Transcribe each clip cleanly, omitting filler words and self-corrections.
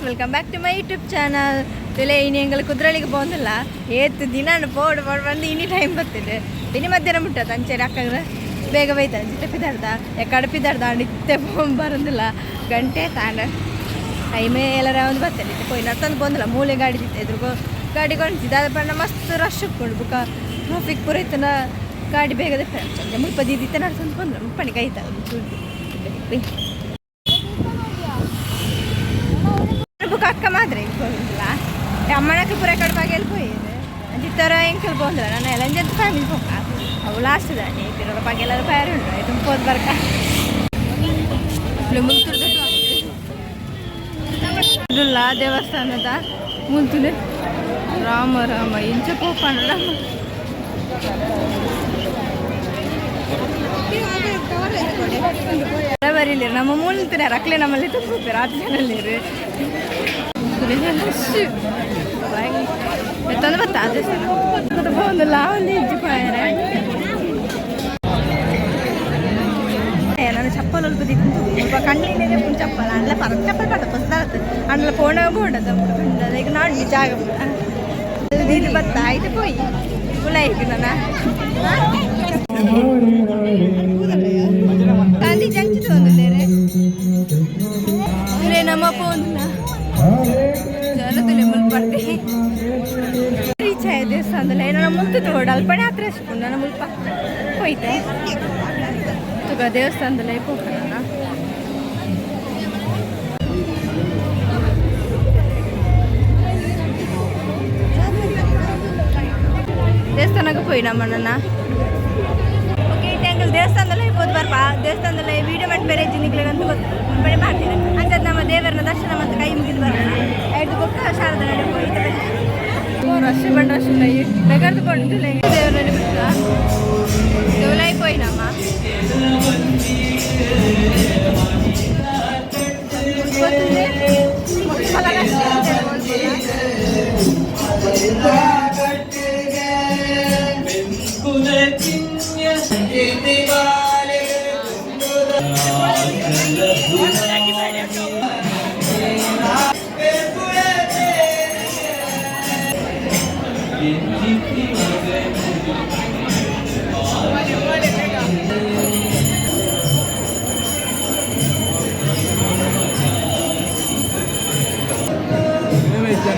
Welcome back to my YouTube channel. ತುಲೆ ಇನಿ ಎಂಗಲ ಕುದ್ರಳಿಗೆ ಪೋಂದಿಲ್ಲ ಏತ್ ದಿನ ಪೋಡು ಪೋಡು ಬಂದು ಇನಿ ಟೈಮ್ ಬರ್ತದೆ. ಇನಿ ಮಧ್ಯಾಹ್ನ ಮುಟ್ಟ ಅಂಚೆ ಅಕ್ಕಗ್ರ ಬೇಗ ಬೈತ ಅಂಚಿತೆ ಪಿದಾಡ್ದ ಎಕ್ಕಡೆ ಪಿದಾಡ್ದ ಅಂಡ್ ಇತ್ತೆ ಪೋಂ ಬರಂದಿಲ್ಲ ಗಂಟೆ ತಾಂಡ ಟೈಮೇ ಎಲ್ಲರ ಒಂದು ಬರ್ತದೆ. ಇತ್ತೆ ಪೋಯಿ ನರ್ತಂದು ಪೋಂದಿಲ್ಲ ಮೂಲೆ ಗಾಡಿ ದಿತ್ತೆ ಎದುರುಗೋ ಗಾಡಿ ಕೊಂಡ್ಸಿ ದಾದ ಪಂಡ ಮಸ್ತ್ ರಶ್ ಉಪ್ಪುಂಡು ಬುಕ್ಕ ಟ್ರಾಫಿಕ್ ಪೂರ ಇತ್ತನ ಗಾಡಿ ಬೇಗ ದೆಪ್ಪೆ ಮುಲ್ಪ ದೀದಿತ್ತೆ ನಡ್ಸಂದು ಪೋಂದಿಲ್ಲ ಮುಪ್ಪಣಿ ಕೈತ ಬುಕ್ಕ ಅಕ್ಕ ಮಾತ್ರ ಪೋಂದಿಲ್ಲ ಅಮ್ಮನಕ್ಕೆ ಪೂರ ಕಡೆ ಬಾಗಿ ಪೋಯಿರು ಅಂಚಿತ್ತರ ಎಂಕಲ್ ಪೋಂದಿಲ್ಲ ನಾನು ಎಲ್ಲ ಅಂಜಂತ ಫ್ಯಾಮಿಲಿ ಪೋಕ ಅವು ಲಾಸ್ಟ್ ದಾನಿ ಪಿರೋರ ಬಗ್ಗೆ ಎಲ್ಲರೂ ಫೈರ್ ಉಂಟು ಆಯ್ತು ಪೋದ್ ಬರ್ಕ ಮುಲ್ತುರ್ದ ದೇವಸ್ಥಾನದ ಮುಲ್ತುಲೆ ರಾಮ ರಾಮ ಇಂಚ ಪೋಪಂಡ ಬರೀಲಿ ನಮ್ಮ ಮೂಲ ರಕ್ಲೆ ನಮ್ಮಲ್ಲಿ ತುಂಬ ರಾತ್ರಿ ಜನಲ್ಲಿರು ಎತ್ತೊಂದು ಬತ್ತ ದೇವಸ್ಥಾನ ಒಂದು ಇಜ್ಜಿ ಪಾಯರೆ ನಾನು ಚಪ್ಪಲ್ ಅಲ್ಪ ದಿಕ್ಕು ಕಣ್ಣಿನೇ ಚಪ್ಪಲ್ ಅಂಡ್ಲ ಪರ ಚಪ್ಪಲ್ ಪಡ ಪುಸ್ತಕ ಅಂಡ್ಲ ಫೋನ ಬೋಡದ ಈಗ ನಾಡು ಜಾಗ ಇದು ಬತ್ತ ಆಯ್ತು ಪೋಯಿ ಕುಲ ನನ್ನ ಗಾಂಧಿ ಜಂಚಿತು ಒಂದುಲ್ಲೇರೆ ನಮ್ಮ ಪೋಂದಿಲ್ಲ ಜನತಲೆ ಮುಲ್ಪರ್ತಿ ರೀಚ್ ಆಯ ದೇವಸ್ಥಾನದಲ್ಲಿ ಏನೋ ಮುಲ್ತು ತೋಡು ಅಲ್ಪಣೆ ಹತ್ರ ಎಷ್ಟು ನನ್ನ ಮುಲ್ಪ ಹೋಯ್ತೆ ತುಗ ದೇವಸ್ಥಾನದಲ್ಲಿ ಪೋಕಣ ದೇವಸ್ಥಾನಕ್ಕೆ ಪೋಯಿ ನಮ್ಮಣ್ಣ. ಓಕೆ ಅಂಕಲ್ ದೇವಸ್ಥಾನದಲ್ಲೇ ಪೋದು ಬರ್ಪ ದೇವಸ್ಥಾನದಲ್ಲೇ ವೀಡಿಯೋ ಮಾಡಿ ಬೇರೆ ಜಿನಿಗ್ಲೆಗಂತೂ ಗೊತ್ತು ಬಳಿ ಮಾಡ್ತೀನಿ ಅಂಚದ್ ನಮ್ಮ ದೇವರನ್ನ ದರ್ಶನ ಮತ್ತು ಕೈ ಮುಗಿದು ಬರೋಣ ಐದು ಬೊಕ್ಕ ಶಾರದಾ ನಡೆ ಹೋಯ್ತು ರಶ್ ಬಂಡ ರಶ್ ಬೆಗರ್ದು ಕೊಂಡು ದೇವರಲ್ಲಿ ಬಿಟ್ಟ ದೇವಲಾಯಿ ಪೋಯಿ ನಮ್ಮ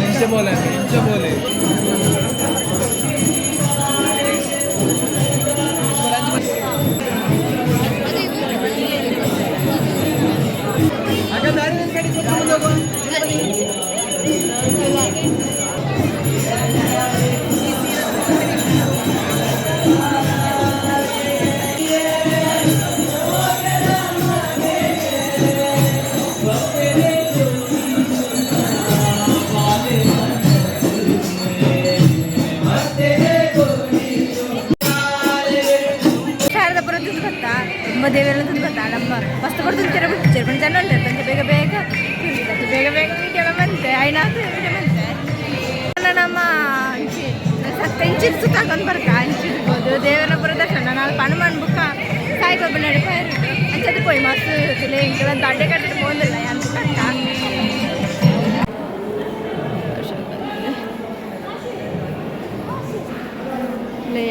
ಇಂಚ ಬೋಲೆ ಇಂಚ ಬೋಲೆ ಶಾರದಾಪುರ ದುಡ್ಡು ಗೊತ್ತಾ ತುಂಬ ದೇವರೆಲ್ಲ ದುಡ್ಡು ಗೊತ್ತಾ ನಮ್ಮ ಮಸ್ತ್ ಕೊಡ್ತು ಚೆರ ಬಿಟ್ಟು ಜನ ಒಳ್ಳೆ ಬೇಗ ಬೇಗ ಬೇಗ ಬೇಗ ವೀಡಿಯೋ ಬಂತೆ ಐನಾತು ವೀಡಿಯೋ ಬಂತೆ ನಮ್ಮ ಸತ್ತ ಇಂಚಿನ ಸುತ್ತಾಕೊಂಡು ಬರ್ಕ ಅಂಚಿರ್ಬೋದು ದೇವರಪುರ ದರ್ಶನ ನಾನು ಪಣಮನ್ ಬುಕ್ಕ ಸಾಯಿಬಾಬಾ ನಡುಪ ಅಂಚದು ಪೋಯಿ ಮಸ್ತ್ ಇಂಕೆಲ್ಲ ದಡ್ಡೆ ಕಟ್ಟೆ ಪೋಂದಿಲ್ಲ ಅಂತ ಕಟ್ಟ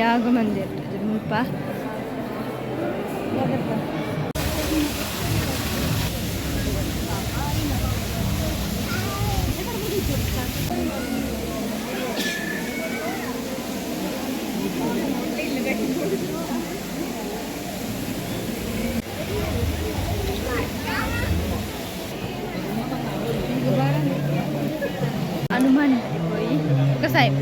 ಯಾಗ ಮಂದಿರ ಮುಲ್ಪ ಹನುಮಾನ್ ಪೋಯಿ ಬೊಕ್ಕ ಸಾಯಿಬ್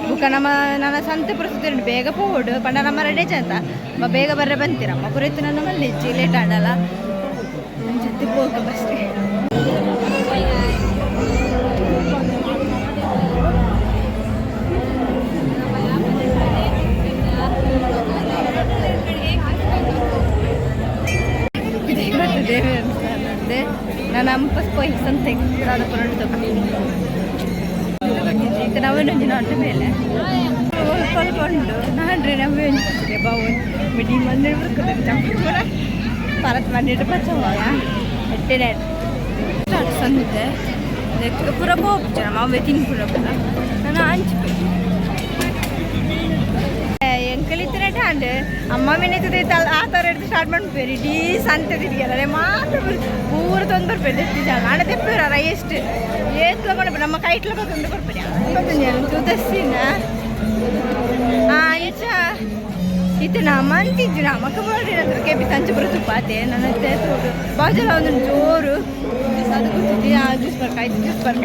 ಬೊಕ್ಕ ನಮ್ಮ ನನ್ನ ಸಂತೆ ಪ್ರಸ್ತುತಿ ಬೇಗ ಪೋವೊಡು ಪಂಡ ನಮ್ಮ ರೆಡಿ ಅಂತ ಬೇಗ ಬರ್ರೆ ಬಂತೀರಮ್ಮ ಪುರೈತು ನನ್ನ ಮಲ್ಲಿಜ್ಜಿ ಲೇಟ್ ಆಡಲ್ಲ ಜೊತೆ ಪೋಕ ಅಷ್ಟೇ. ದೇವಸ್ಥಾನದೆ ನಾನು ಅಂಪಸ್ ಪೋಯಿ ಸಂತೆ ಇತ್ತೆ ನವೇನೊಂಜಿ ನಾಟ ಮೇಲೆ ಸ್ವಲ್ಪ ಉಂಟು ನಾಡ್ರೆ ನವೇಂಜಿ ಬಾವು ಮಿಡಿ ಮಂದಿರ ಬರ್ತದೆ ಚಂಪುರ ಪರತ್ ಮಂದಿರ ಪಚ್ಚವಾಗ ಎಟ್ಟೆ ಸಂತೆ ಪೂರ ಪೋಪುಜ ನಮ್ಮ ಅವೇ ತಿನ್ಪುರ ಪೂರ ನಾನು ಅಂಚಿಪೆ ಎಂಕಲಿತ್ತಿನ ಅಂಡ್ ಅಮ್ಮ ಮಿನಿತದೆ ಆ ಥರ ಹಿಡ್ದು ಸ್ಟಾರ್ಟ್ ಮಾಡ್ಬೇರಿ ಇಡೀ ಸಂತೆ ತಿರ್ಗಿಯಲ್ಲ ಮಾತ್ರ ಪೂರ ತೊಂದು ಬರ್ಬೇಡಿ ಎತ್ತಿ ಜನ ಹಣ ತೆಪ್ಪೇರ ಎಷ್ಟು ಏತ್ಲ ಕೊಂಡು ನಮ್ಮ ಕೈಟ್ಲ ತಂದು ಬರ್ಬೇಡಿ ತುದಸ್ಸಿನ ಇಂಚ ಇತ್ತು ನಮ್ಮ ಅಂತಿದ್ದು ನಮಕ್ ಬೋಡ್ರಿ ನಂತರ ಕೆಪಿ ತಂಚು ಬರೋ ತುಪ್ಪಾತೆ ನನ್ನ ತೋಡು ಬಾಜಲ ಒಂದೊಂದು ಜೋರು ಅದು ಗೊತ್ತಿದ್ದಿ ಆ ಜ್ಯೂಸ್ ಬರ್ಕ ಆಯ್ತು ಜ್ಯೂಸ್ ಬರ್ಕ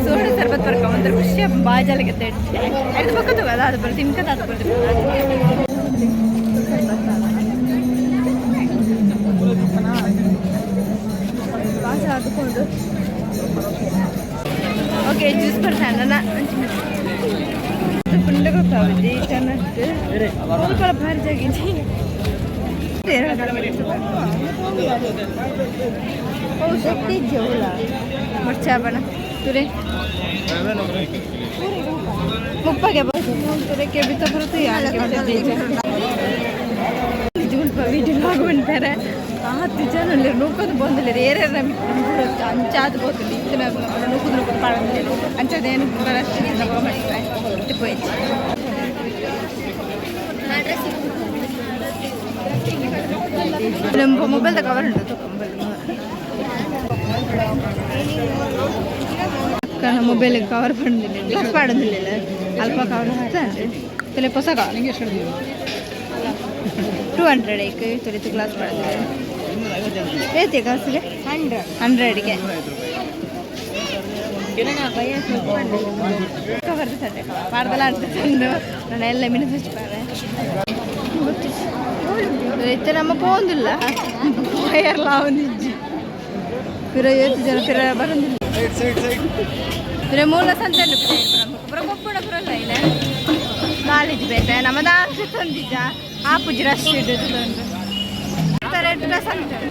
ಸೋಡ ಸರ್ಬತ್ ಬರ್ಕ ಒಂಥರ ಖುಷಿ ಬಾಜಾಲಿಗೆ ಅದು ಪಕ್ಕ ತಗೋ ಅದು ಬರ್ತದೆ ತಿನ್ಕದ ಅದು ಬರ್ತದೆ. ಬಾಜ ಹಾಕೊಂಡು ಓಕೆ ಜ್ಯೂಸ್ ಬರ್ತಾನೆ ನನ್ನ ಪುಂಡ ಗೊತ್ತಾವಿದೆ ಚೆನ್ನಾಗಿ ಭಾರಿ ಜಾಗಿದ್ದಿ. ಓ ಶಕ್ತಿ ಜೌಲ ಮರ್ಚಾ ಬಣ ತುರೆ ಮುಪ್ಪಗೆ ತುರೆ ಕೆಬಿತ ಬರುತ್ತೆ ವೀಡಿಯೋ ಆಗುವಂತಾರೆ ಆತು ಜನ ನೂಕೊಂದು ಬಂದಿಲ್ಲ ಏರ್ಯಾರ ಅಂಚಾದ ಬೋತಿಲ್ಲ ಇತ್ತಿನ ನೂಕುದು ನೂಕುದು ಪಾಡಂದಿಲ್ಲ ಅಂಚದೇನು ಅಷ್ಟು ಪೋಯ್ತು. ನಮ್ಮ ಮೊಬೈಲ್ದ ಕವರ್ ಉಂಟು ಮೊಬೈಲ್ ಮೊಬೈಲ್ ಕವರ್ ಪಡೋದಿಲ್ಲ ಗ್ಲಾಸ್ ಪಾಡೋದಿಲ್ಲ ಅಲ್ಪ ಕವರ್ ತಲೆ ಹೊಸ ಕವರ್ 200 ಐಕ್ ತೊಳಿತು ಗ್ಲಾಸ್ ಪಾಡೋದಿಲ್ಲ ಏತಿ ಕಾಸಿಗೆ 100ಗೆ ಕವರ್ ಸಂಡೆ ಪಾಡ್ದಲ್ಲ ಅಂತ ತಂದು ನಾನು ಎಲ್ಲ ಮಿನಿಸ್ ಹಚ್ಪಾರೆ ಇತ್ತೆ ನಮ್ಮ ಪೋಂದಿಲ್ಲ ವಯರ್ಲ ಒಂದಿಜ್ಜಿ ಪಿರ ಏತು ಜನ ಪಿರ ಬರಂದಿಲ್ಲ ಪಿರ ಮೂಲ ಸಂತೆ ಪುರ ಕೊಪ್ಪಳ ಪುರಲ್ಲ ಇಲ್ಲ ಕಾಲೇಜ್ ಬೇತೆ ನಮ್ಮದ ತಂದಿಜ್ಜ ಆಪುಜಿ ರಶ್ ಇದ್ದು ಸಂತೆ.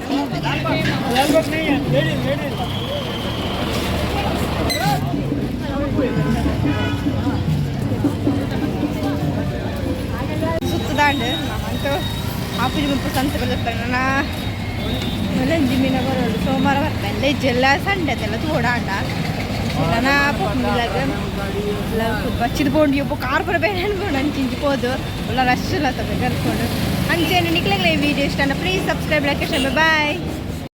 ಸುತ್ತದಾಂಡು ಅಂತೂ ಆಪುಜಿ ಮುಪ್ಪು ಸಂತೆ ಬರ್ತಾರೆ ನನ್ನ ಒಂಜಿ ಮೀನ ಬರೋದು ಸೋಮವಾರ ಬರ್ತಾ ಇಲ್ಲ ಸಂಡೆ ಅದೆಲ್ಲ ತೋಡಾಂಡ ನನ್ನ ಪೋಪಿಲಾಗ ಬಚ್ಚಿದ ಬೋಂಡಿ ಒಬ್ಬ ಕಾರ್ ಬರಬೇಡ ಅನ್ಕೊಂಡು ಅಂಚಿಂಚಿ ಪೋದು ಒಳ್ಳೆ ರಶ್ ಇಲ್ಲ ತಗೋ ಕರ್ಕೊಂಡು ಅಂಚೇನು ನಿಕ್ಲೆಗ್ಲೆ ಈ ವಿಡಿಯೋ ಇಷ್ಟ please subscribe, like, share. Bye.